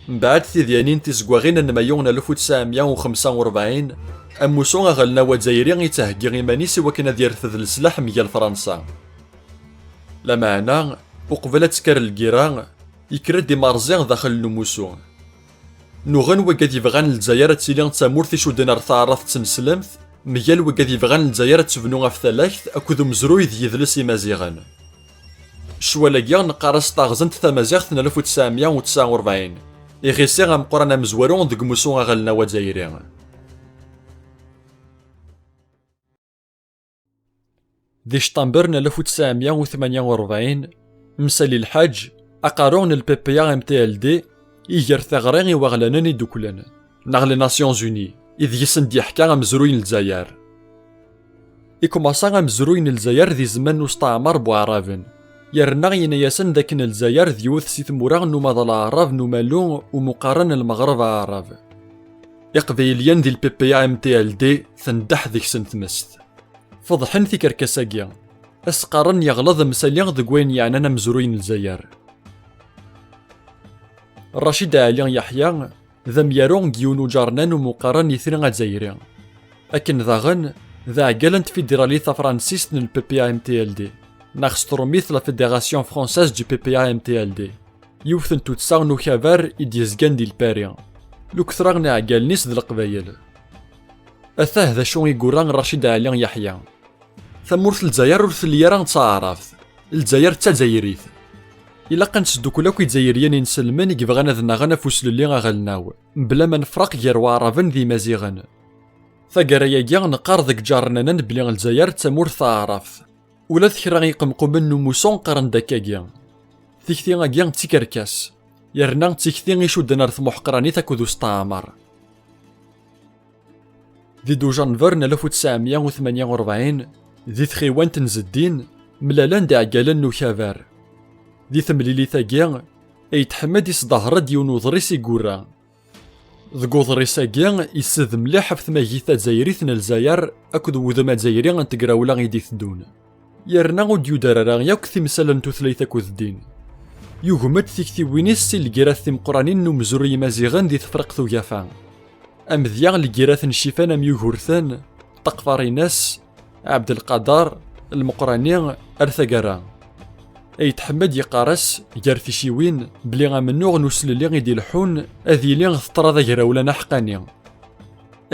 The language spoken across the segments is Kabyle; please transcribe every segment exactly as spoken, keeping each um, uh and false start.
Mbeɛd tidyanin tizeggaɣin n Mayu n alef u tesɛemya u xemsa u rebɛin, amussu aɣelnaw azzayri yettheggi iman-is i wakken ad yerfed leslaḥ mgal Fransa. Lameɛna, uqbel ad tekker lgira, yekker-d imerẓi daxel n umussu. Nuɣen wigad yebɣan Lezzayer ad tili d tamurt icudden ar taɛrabt d tneslemt, mgal wigad yebɣan Lezzayer ad tebnu ɣef talakt akked umezruy d yidles imaziɣen. Ccwal-agi neqqar-as taɣzent tamaziɣt n alef u tesɛemya u tesɛa u rebɛin. Iɣisi ameqqran amezwaru deg umussu aɣelnaw azzayri. Di ctamber n alef u tesɛemya u tmanya u rebɛin, Msali Lḥaǧ, aqerru n L P P A M T L D, iger tiɣri i waɣlanen idukklen, neɣ les Nations Unies, i deg-sen d-yeḥka amezruy n Lezzayer. Ikumasa amezruy n Lezzayer di zzman n usteɛmar n Waɛraben, yerna yenna-yasen d akken Lezzayer d yiwet si tmura n umaḍal aɛrab n umalu umi qqaren Lmeɣreb Aɛrab. Iqbayliyen di L P P A M T L D tendeḥ deg-sen tmest. Feḍḥen tikerkas-agi. As-qqaren yeɣleḍ Msali deg wayen yeɛnan amezruy n Lezzayer. Racid Ɛli Yeḥya d amyaru n yiwen uǧarnan umi qqaren Itri Azzayri. Akken daɣen, d aɛeggal n tfidiṛalit tafransist n L P P A M T L D, neɣ s trumit la Fédération Française du P P A M T L D, yiwet n tuddsa n ukabar i d-yezgan di Lpari. Luktra n iɛeggalen-is d Leqbayel. Atah d acu i yura Racid Ɛli Yeḥya. Tamurt n Lezzayer ur telli ara d taɛrabt. Lezzayer d tazzayrit. Ilaq ad nesdukkel akk Izzayriyen inselmen i yebɣan ad naɣen ɣef uslelli aɣelnaw, mebla ma nefreq gar Waɛraben d Imaziɣen. Taggara-agi neqqar deg Ǧarnanan belli Lezzayer d tamurt taɛrabt. Ula d kra iqemqumen n umussu qqaren-d akkagi. Tikti-agi d tikerkas, yerna d tikti icudden ar tmuḥeqranit akked usteɛmar. Di dujanver n alef u tesɛemya u tmanya u rebɛin, di txiwant n Zeddin, mlalen-d iɛeggalen n ukabar. Di temlilit-agi, Ayt Ḥmed isdehher-d yiwen uḍris i yura. Deg uḍris-agi, yessed mliḥ ɣef tmagit tazzayrit n Lezzayer akked wudem azzayri n tegrawla i d-iteddun. Yerna ur d-yudar ara yakk timsal n tutlayt akked ddin. Yugem-d tiktiwin-is si lgirat timeqqranin n umezruy imaziɣen di Tefriqt Ugafa. Amedya n lgirat n Cifan am Yugurten, Ṭaqfar-ines, Ɛebdelqader, Lmeqrani, ar taggara. Ayt Ḥmed yeqqar-as, gar ticiwin, belli amennuɣ n uslelli i d-ileḥḥun ad yili teṭṭra d agrawlan aḥeqqani.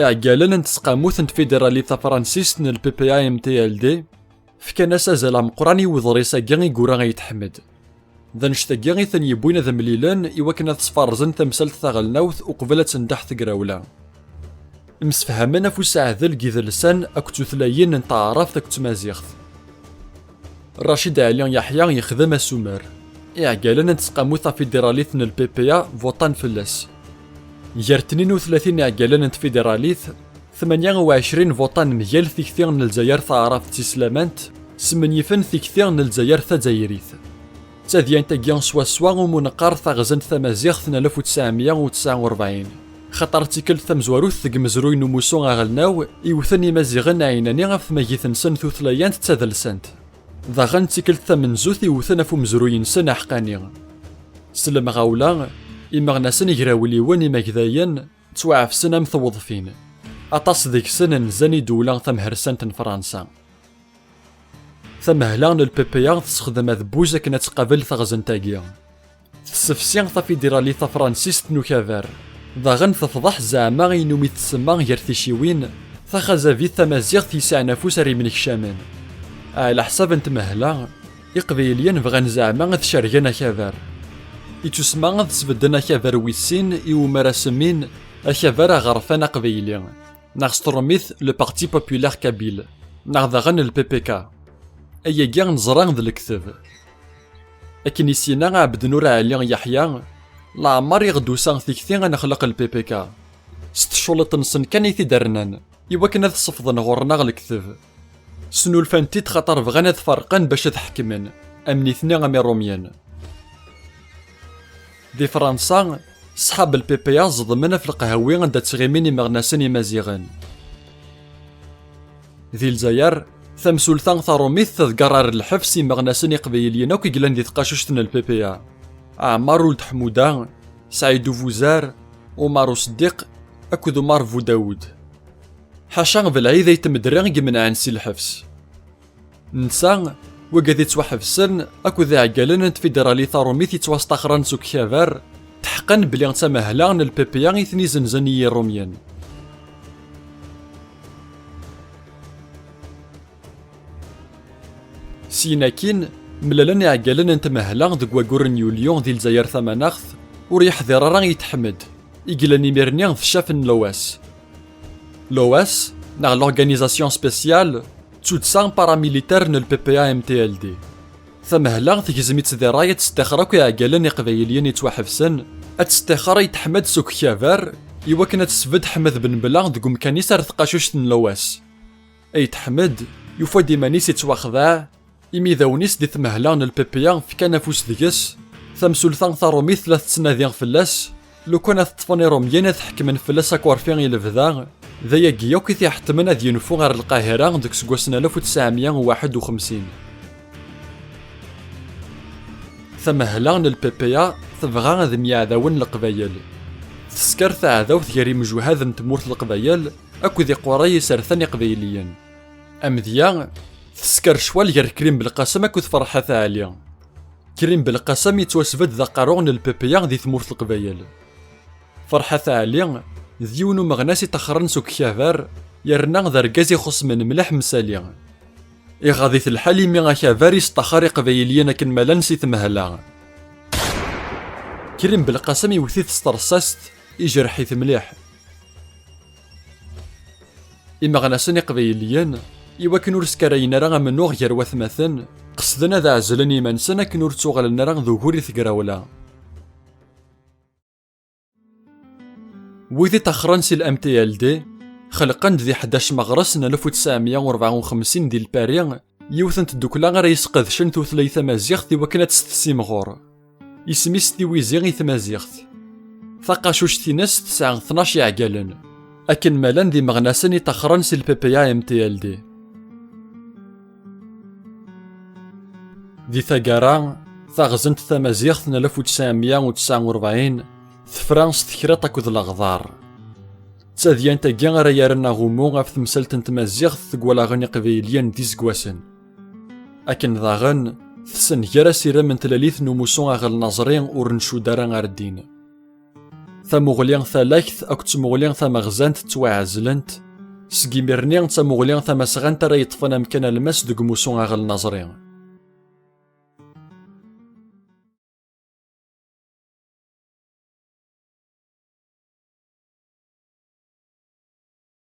Iɛeggalen n tesqamut n tfidiṛalit tafransist n L P P A M T L D fkan-as azal ameqqran i uḍris-agi i yura Ayt Ḥmed. D annect-agi i ten-yewwin ad mlilen i wakken ad sferrzen tamsalt taɣelnawt uqbel ad tendeḥ tegrawla. Msefhamen ɣef useɛdel n yidles-nsen akked tutlayin n taɛrabt akked tmaziɣt. Racid Ɛli Yeḥya yexdem asumer. Iɛeggalen n tesqamut tafidiṛalit n L P P A votan fell-as. Gar tnin u tlatin iɛeggalen n tfidiṛalit, tmanya u ɛecrin votan mgal tikti n Lezzayer taɛrabt d tislamant, smenyifen tikti n Lezzayer tazzayrit. D tadyant-agi swaswa umi neqqar taɣzant tamaziɣt n alef u tesɛemya u tesɛa u rebɛin. Xaṭer d tikkelt tamezwarut deg umezruy n umussu aɣelnaw, iwten Imaziɣen aɛinani ɣef tmagit-nsen tutlayant d tadelsant. Daɣen d tikkelt tamenzut iwten ɣef umezruy-nsen aḥeqqani. S lemɣawla, imeɣnasen igrawliwen imagdayen ttwaɛefsen am tewḍfin. Aṭas deg-sen nzan i ddewla tamhersant n Fransa. Tamehla n L P P A tessexdem adebbuz akken ad tqabel taɣzant-agi. Tessefsi tafidiṛalit tafransist n ukabar. Daɣen tefḍeḥ zeɛma ayen umi tsemma gar ticiwin taxazabit tamaziɣt yesɛan afus ar yimnekcamen. Ɛla ḥsab n tmehla, Iqbayliyen bɣan zeɛma ad cergen akabar. Ittusemma ad sbedden akabar wis sin iwumi ara semmin akabar aɣerfan aqbayli, neɣ s trumit le Parti Populaire Kabyle, neɣ daɣen le P P K. Ayagi neẓra d lekteb. Akken i s-yenna Ɛebdnur Ɛli Yeḥya, leɛmer i ɣ-d-tusa tikti ad nexleq le P P K. S tculliḍt-nsen kan i t-id-rnan, i wakken ad sefḍen ɣur-neɣ lekteb. Snulfan-t-id xaṭer bɣan ad ferqen bac ad ḥekmen, am nitni am Irumyen. Di Fransa, ṣṣḥab n le P P A ẓedmen ɣef leqhawi anda ttɣimin imeɣnasen imaziɣen. Di Lezzayer, tamsulta taṛumit tḍegger ar lḥebs imeɣnasen iqbayliyen akk i yellan di tqacuct n le P P A. Ɛmar Uld Ḥmuda, Saɛid Ubuzar, Umar Useddiq akked Umar Budawed. Ḥaca belɛid ay tmedri i imenɛen si lḥebs. Netta, wigad yettwaḥebsen akked iɛeggalen n tfideralit taṛumit yettwastaxren s ukkabar, tḥeqqen belli d tamehla n L P P A i ten-izenzan i Yirumyen. Syin akkin, mlalen iɛeggalen n tmehla deg waggur n yulyu di Lezzayer Tamaneɣt, ur yeḥḍir ara Ayt Ḥmed, i yellan imir-nni d ccaf n l'O S. L'O S, neɣ l'Organisation Spéciale, d tuddsa paramilitaire n L P P A M T L D. Tamehla tegzem-itt di ṛṛay ad testixer akk iɛeggalen iqbayliyen yettwaḥebsen, ad testixer Ayt Ḥmed s ukkabar, iwakken ad tesbedd Ḥmed Ben Bella deg umkan-is ar tqacuct n l'O S. Ayt Ḥmed yufa-d iman-is yettwaxdeɛ, imidawen-is di tmehla n L P P A fkan afus deg-s, tamsulta taṛumit la tettnadi fell-as, lukan ad t-ṭṭfen Iṛumyen ad ḥekmen fell-as akurfi i lebda, d ayagi akk i t-iḥettmen ad yenfu ɣer Lqahira deg useggas n alef u tesɛemya u waḥed u xemsin. Tamehla n L P P A tebɣa ad myeɛdawen Leqbayel. Tesker taɛdawt gar imjuhad n tmurt Leqbayel akked iquray isertan iqbayliyen. Amedya, tesker ccwal gar Krim Belqasem akked Ferḥat Ɛli. Krim Belqasem yettwasbedd d aqerru n L P P A di tmurt Leqbayel. Ferḥat Ɛli d yiwen umeɣnas iṭaxren s ukkabar, yerna d argaz ixuṣmen mliḥ Msali. Iɣaḍ-it lḥal imi akabar isṭaxar iqbayliyen akken ma llan si tmehla. Krim Belqasem iwet-it s terṣast, ijreḥ-it mliḥ. Imeɣnasen iqbayliyen, iwakken ur skarayen ara amennuɣ gar watmaten, qesden ad ɛezlen iman-nsen akken ur ttuɣalen ara d ugur i tegrawla. Wid iṭaxren si l-M T L D xelqen-d di ḥdac meɣres n alef u tesɛemya u rebɛa u xemsin di Lpari yiwet n tddukkla ara yesqedcen tutlayt tamaziɣt i wakken ad tt-tessimɣur. Isem-is Tiwizi i tmaziɣt. Taqacuct-ines tesɛa tnac iɛeggalen, akken ma llan d imeɣnasen iṭaxren si L P P A M T L D. Di taggara, taɣzent tamaziɣt n alef u tesɛemya u tesɛa u rebɛin tefra s tekriṭ akked leɣḍar. D tadyant-agi ara yerren aɣummu ɣef temsalt n tmaziɣt deg walaɣen iqbayliyen d izeggasen. Akken daɣen, tessenger asirem n tlalit n umussu aɣelnaẓri ur ncudd ara ar ddin. Tamuɣli talakt akked tmuɣli tameɣzant ttwaɛezlent, seg imir-nni d tamuɣli tamasɣant ara yeṭṭfen amkan alemmas deg umussu aɣelnaẓri.